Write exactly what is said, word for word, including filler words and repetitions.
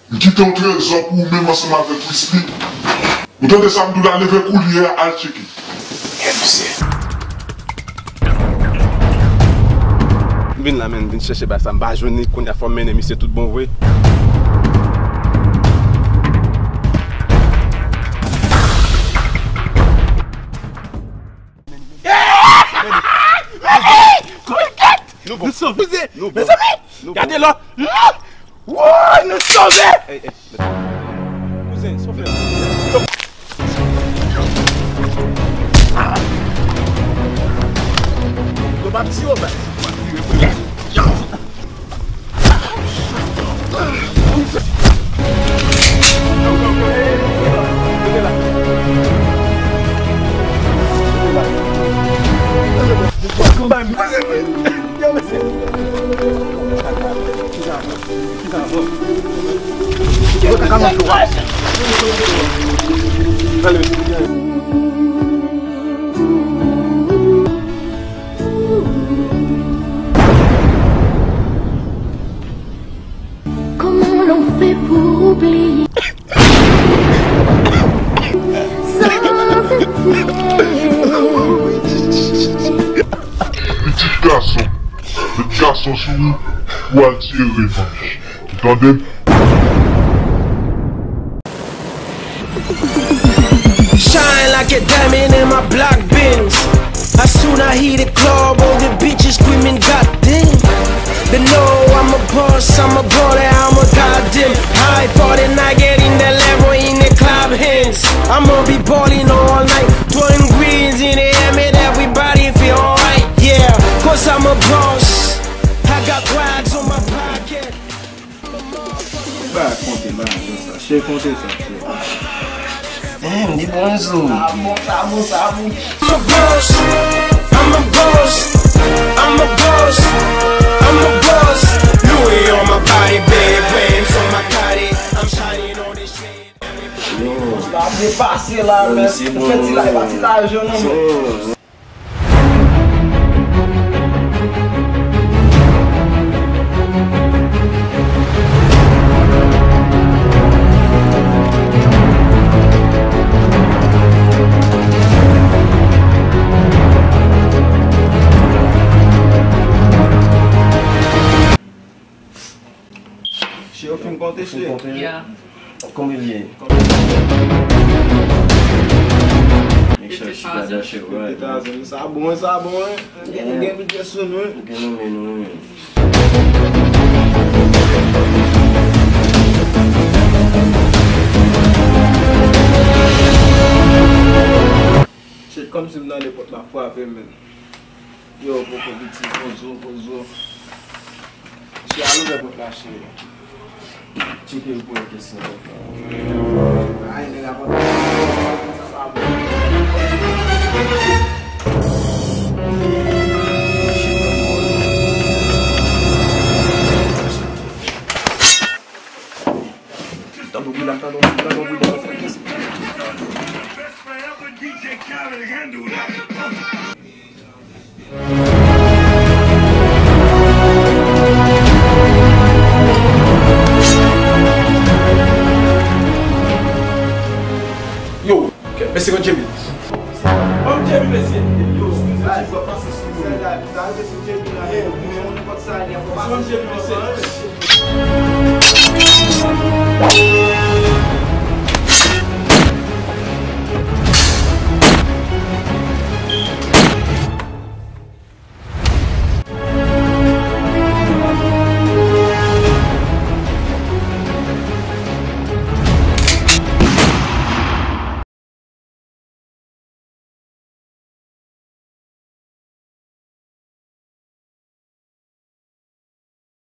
M kite yon trezò pou ou menm ansanm avèk Wisly. Ou tande sa m di w la, leve koulye a, al tcheke. M vin la, men, m vin chèche bagay sa, m pa jwenn li, kounye a fò m mennen misye tout bon vre. Nou bon. Nou sove. Mezanmi, gade lò. Woy, nou sove. Ey, ey, kouzen, sofè. Yo pa pti yo, baz. Kòman w fè pou oubliye? Sa se tire. Pitit gason, met gason sou ou pou al tire revanj. Ou tande m? Shine like a diamond in my black Benz. As soon I hit the club, all the bitches screaming, "God damn!" They know I'm a boss, I'm a baller, I'm a goddamn. High for the night, getting the level in the club hands. I'ma be balling all night, throwing greens in the air, make everybody feel alright, yeah. Cause I'm a boss, I got rags on my pocket. Ba konte ba konsa, che konte sa, che. Damn, li bon zo. Sa bon, sa bon, sa bon. I'm a boss, I'm a boss, I'm a boss, I'm a boss. Louis on my body, big rims on my body. I'm shining on this shit. Sa depase la, men. Ou fè ti laj, pa ti laj, non, men. Che, ou fin konte, che? Konbyen l ye? Make sure she got that shit right, man. Etazini, sa bon, sa bon, wi. Gen, gen nou je sou nou, wi. Gen nou men nou, wi. Shit, kòmsi m tande pòt la frape, men. Yo, poko piti, pozo, pozo. Che, al ouvè pòt la, che. Tcheke l pou wè kiyès nan pòt la. Ay, nèg la pòt la. Tankou bouda, tankou bouda, tankou bouda. Yo, kèt, men se Bondye